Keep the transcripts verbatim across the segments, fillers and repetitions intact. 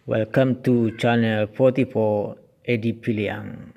Welcome to channel forty-four Edi Piliang.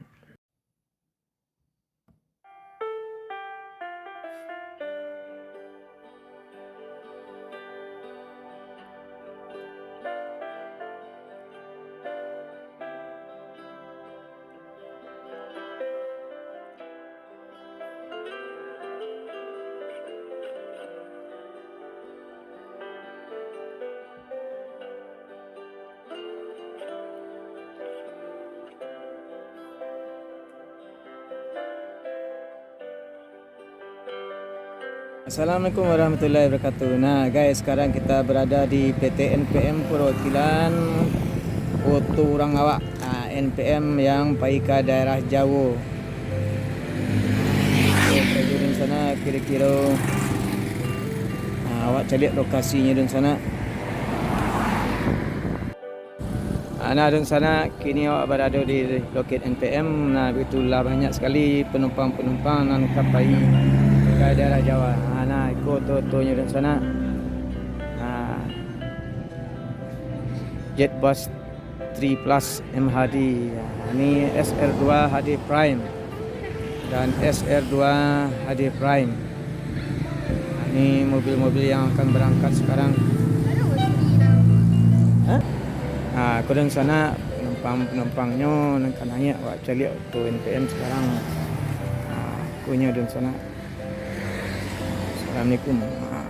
Assalamualaikum warahmatullahi wabarakatuh. Nah, guys, sekarang kita berada di P T N P M, perwakilan oto urang awak, ah, N P M yang pai ka daerah Jawo. Oke, dunsanak, kiro-kiro, ah, awak caliak lokasinyo, dunsanak. Ah, nah, dunsanak, kini awak barado di loket N P M. Nah, baitu lah banyak sakali panumpang-panumpang nan ka pai ka daerah Jawo. Ah, nah, iko oto-otonyo, dunsanak. Ah, Jet Bus three Plus M H D. Ah, ni S R dua H D Prime dan S R dua H D Prime. Nah, ini mobil-mobil yang akan berangkat sekarang. Hah? Nah, ko dunsanak, penumpang-penumpangnyo nan ka naiak, wak caliak oto N P M sekarang. Nah, ko nyo dunsanak. Assalamualaikum. Nah,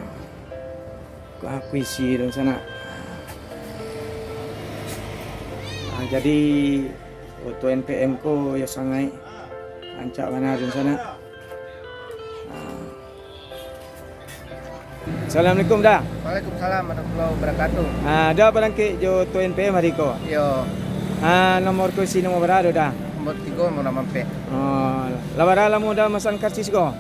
ko isi dunsanak. Nah, jadi, oto N P M ko yo sangaik rancak bana dunsanak. Ah. Assalamualaikum, Da. Waalaikumsalam warahmatullahi wabarakatuh. Ah, Da barangkek jo oto N P M hari ko? Iyo. Ah, nomor ko isi nomor bara tu, Da? Nomor tigo, nomor ampek. Oh, lah bara lamo Da masan karcis ko?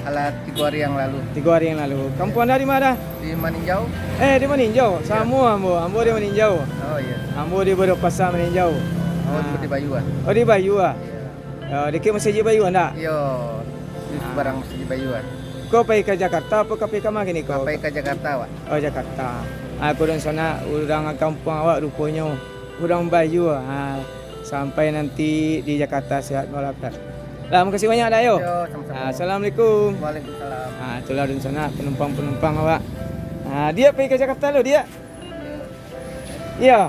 Alah, tigo hari yang lalu. Tigo hari yang lalu. Kampuang Da di ma, Da? Di Maninjau. Eh, di Maninjau. Iyo. Samo ambo. Ambo di Maninjau. Oh, iyo. Ambo di Baduo Pasa, Maninjau. Oh, di Bayua. Oh, di Bayua. Iyo. Oh, dakek Masajik Bayua, ndak? Iyo, di sebarang Masajik Bayua. Ko pai ka Jakarta apo ka pai ka ma kini ko? Pai ka Jakarta, Wak. Oh, Jakarta. Ah, ko dunsanak, urang kampuang awak ruponyo urang Bayua. Ah, sampai nanti di Jakarta sehat walafiat. Lah, makasih banyak, Da, yo. Yo, samo-samo. Ah, assalamualaikum. Waalaikumsalam. Ah, itulah dunsanak panumpang-panumpang awak. Ah, Diak pai ka Jakarta lo, Diak? Iyo. Iyo.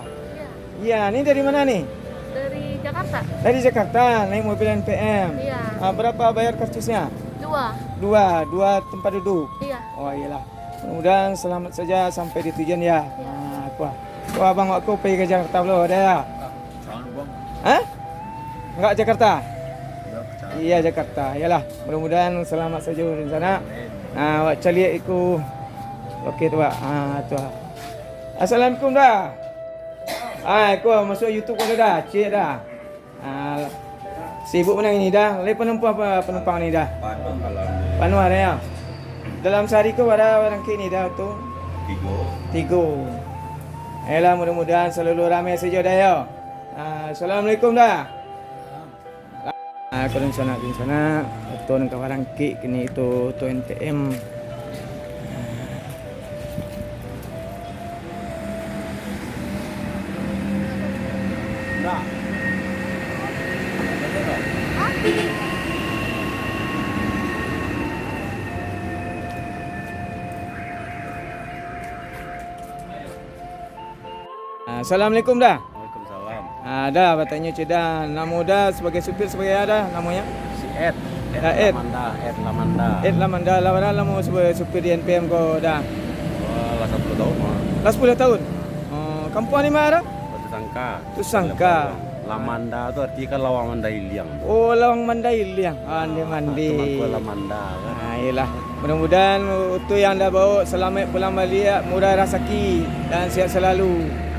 Iyo, ni dari ma ni? Dari Jakarta. Dari Jakarta, naik mobil N P M. Iyo. Ah, bara bayar karcisnyo? Duo. Duo, duo tampek duduak? Iyo. Oh, iyolah. Mudah-mudahan selamat saja sampai di tujuan, yo. Iyo. Ah, kuah. Kuah abang awak ko pai ka Jakarta pulo, Da, yo? Ah, jangan, Bang. Hah? Ndak Jakarta? Iyo, Jakarta. Iyolah. Mudah-mudahan selamat saja di sana. Amin. Ah, awak caliak iko. Oke tu, Pak. Ah, tu. Assalamualaikum, Da. Ah, ko masuak YouTube ko, Da. Ciek, Da. Ah, sibuk bana ni, Da. Lai panumpang, panumpang ni, Da? Panuh, alhamdulillah. Panuh ado, yo? Dalam sahari ko bara barangkek ni, Da, tu? Tigo. Tigo. Ayolah, mudah-mudahan salalu ramai sajo, Da, yo. Ah, assalamualaikum, Da. Ah, ko dunsanak, dunsanak, oto nan ka barangkek kini tu, oto N P M. Ah, assalamualaikum, Da. Waalaikumsalam. Ah, Da, batanyo ciek, Da, namo Da sabagai supir, sabagai a, Da, namonyo? Si Ed. Ed. Ah, Ed. Lamanda, Ed Lamanda. Ed Lamanda, lah bara lamo sabagai supir di N P M ko, Da? Wah, lah sapuluah tahun, Mak. Lah sapuluah tahun? Oh, kampuang di ma, Da? Batu Sangka. Batu Sangka. Lamanda tu arti kan lawang Mandai Iliang. Oh, lawang Mandai Iliang. Ah, Mandai. Ah, cuman ko Lamanda kan. Ah, iyolah. Mudah-mudahan oto yang Da baok salamaik pulang baliak, murah rasaki, dan sehat salalu. Amin.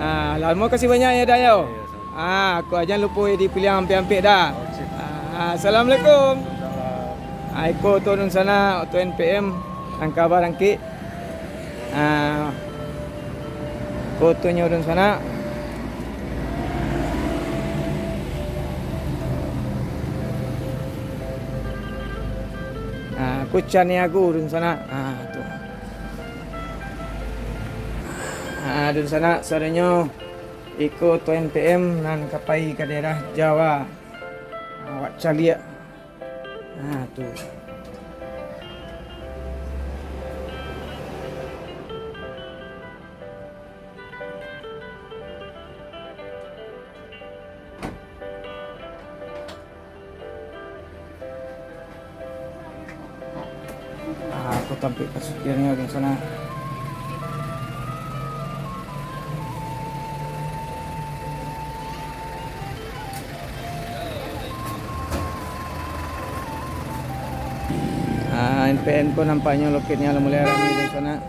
Ah, lamo kasih banyak yo, Da, yo. Iyo, samo. Ah, ko jan lupo dipiliang ampek-ampek, Da. Oke. Ah, assalamualaikum. Waalaikumsalam. Ah, iko oto dunsanak, oto N P M, nan ka barangkek. Ah, ko otonyo dunsanak. Ah, ko Caniago dunsanak. Ah, tu. Ah, dunsanak, suaronyo. Iko tu N P M nan ka pai ka daerah Jawa. Awak caliak. Nah, tu. Ah, aku tampik ka supirnyo, dunsanak. Ah, N P M ko nampaknyo loketnyo lah mulai rami, dunsanak.